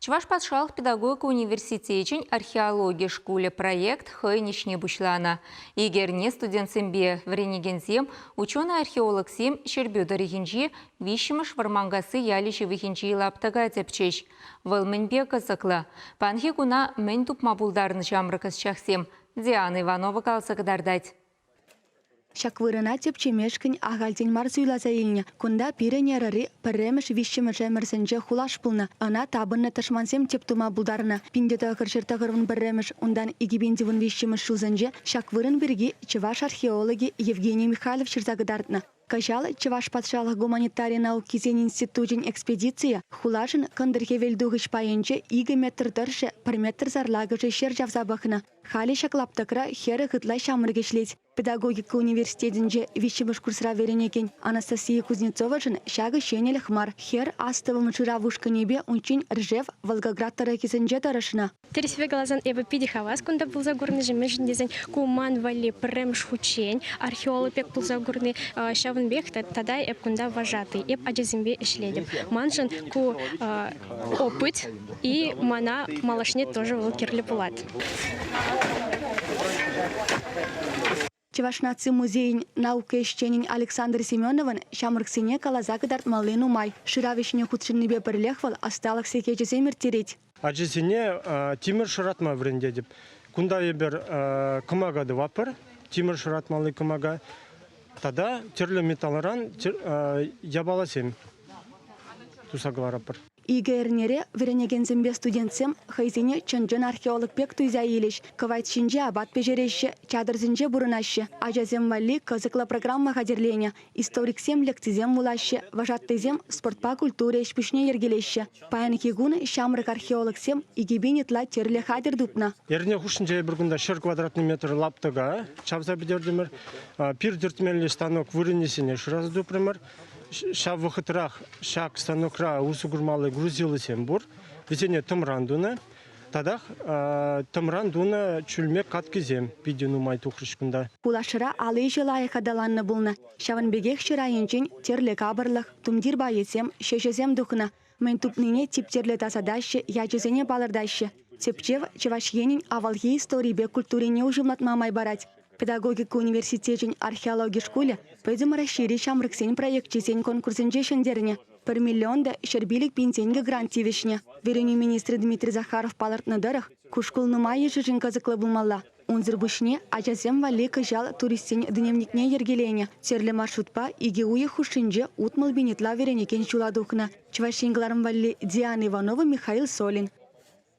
Чӑваш патшалӑх педагогика университечӗн археологи шкулӗ проект хӑйӗн ӗҫне пуҫланӑ. Икӗ эрне студентсемпе вӗренекенсем, ученӑй-археологсем Ҫӗрпӳ тӑрӑхӗнчи виҫҫӗмӗш Вӑрманкасси ялӗ ҫывӑхӗнчи лаптӑка тӗпчӗҫ. Вӑл мӗнпе кӑсӑклӑ? Паянхи куна мӗн тупма пултарнӑ ҫамрӑк ӑсчахсем? Диана Иванова каласа кӑтартать. Ҫак вырӑна тӗпчемешкӗн ахальтен мар суйласа илнӗ. Кунта пирӗн эрӑри пӗрремӗш виҫҫӗмӗш ӗмӗрсенче хулаш пулнӑ. Ӑна тапӑннӑ тӑшмансем тӗп тума пултарнӑ. 1991-мӗш, унтан 2013-мӗш ҫулсенче ҫак вырӑн пирки чӑваш археологӗ Евгений Михайлов ҫырса кӑтартнӑ. Кӑҫал Чӑваш патшалӑх гуманитари наукисен институчӗн экспедицийӗ хулашӑн кӑнтӑр-хӗвелтухӑҫ пайӗнче икӗ метр тӑршшӗ пӗр метр сарлакӑшӗ ҫӗр чавса пӑхнӑ. Халӗ ҫак лаптӑкра 40 ытла ҫамрӑк ӗҫлет. Педагогика университетӗнче виҫҫӗмӗш курсра вӗренекен Анастасия Кузнецовашӑн ҫакӑ ҫӗнӗлӗх мар. Хӗр астӑвӑм шырав ушкӑнӗпе унччен Ржев, Волгоград тӑрӑхӗсенче тӑрӑшнӑ. Тӗрӗссипе каласан, эпӗ питӗ хавас кунта пулса курнӑшӑн, мӗншӗн тесен ку ман валли пӗрремӗш хутчен археолог пек пулса курни. Ҫавӑн пек тата эп кунта вожатый, эп ачасемпе ӗҫлетӗп. Маншӑн ку опыт и мана малашне тоже вӑл кирлӗ пулать. Чӑваш наци музейӗн наука ӗҫченӗн Александр Семеновӑн ҫамрӑксене каласа кӑтартмалли нумай. Шырав ӗҫне хутшӑннипе пӗрлех вӑл ӑсталӑх сехечӗсем ирттерет. Ачасене тимӗр шӑратма вӗрентетӗп. Кунта эпир кӑмака тӑватпӑр, тимӗр шӑратмалли кӑмака тата тӗрлӗ металлран япаласем туса кӑларатпӑр. Икӗ эрнере вӗренекенсемпе студентсем хӑйсене чӑн-чӑн археолог пек туйса илӗҫ, кӑвайт ҫинче апат пӗҫереҫҫӗ, чатӑрсенче пурӑнаҫҫӗ. Ачасем валли кӑсӑклӑ программа хатӗрленӗ. Историксем лекцисем вулаҫҫӗ, вожатӑйсем спортпа культура ӗҫ-пуҫне йӗркелеҫҫӗ. Паянхи кун ҫамрӑк археологсем 2000 ытла тӗрлӗ хатӗр тупнӑ. Эрне хушшинче эпир кунта 100 квадратный метр лаптӑка чавса пӗтертӗмӗр. Пир тӗртмелли станок вырӑнӗсене шыраса тупрӑмӑр. Ҫав вӑхӑтрах ҫак станокра усӑ курмалли грузилӑсем пур. Вӗсене тӑмран тунӑ. Татах тӑмран тунӑ чӳлмек каткисем питӗ нумай тухрӗҫ кунта. Хулашра ал ӗҫӗ лайӑх аталаннӑ пулнӑ. Ҫавӑн пекех ҫӗр айӗнчен тӗрлӗ капӑрлӑх, тумтир пайӗсем, ҫӗҫӗсем тухнӑ. Мӗн тупнине типтерлӗ тасатаҫҫӗ, ячӗсене палӑртаҫҫӗ. Тӗпчев Чӑваш Енӗн авалхи историпе культурине уҫӑмлатма май парать. Педагогика университечӗн археологи шкулӗ Пӗтӗм Раҫҫейри ҫамрӑксен проекчӗсен конкурсӗнче ҫӗнтернӗ. Пӗр миллион та 105 000 тенкӗ грант тивӗҫнӗ. Вӗренӳ министрӗ Дмитрий Захаров палӑртнӑ тӑрӑх, ку шкул нумайӑшӗшӗн кӑсӑклӑ пулмалла. Унсӑр пуҫне ачасем валли кӑҫал туристсен дневникне йӗркеленӗ. Тӗрлӗ маршрутпа икӗ уйӑх хушшинче 60 000 ытла вӗренекен ҫула тухнӑ. Чӑваш Ен кӑларӑм валли Диана Иванова, Михаил Солин.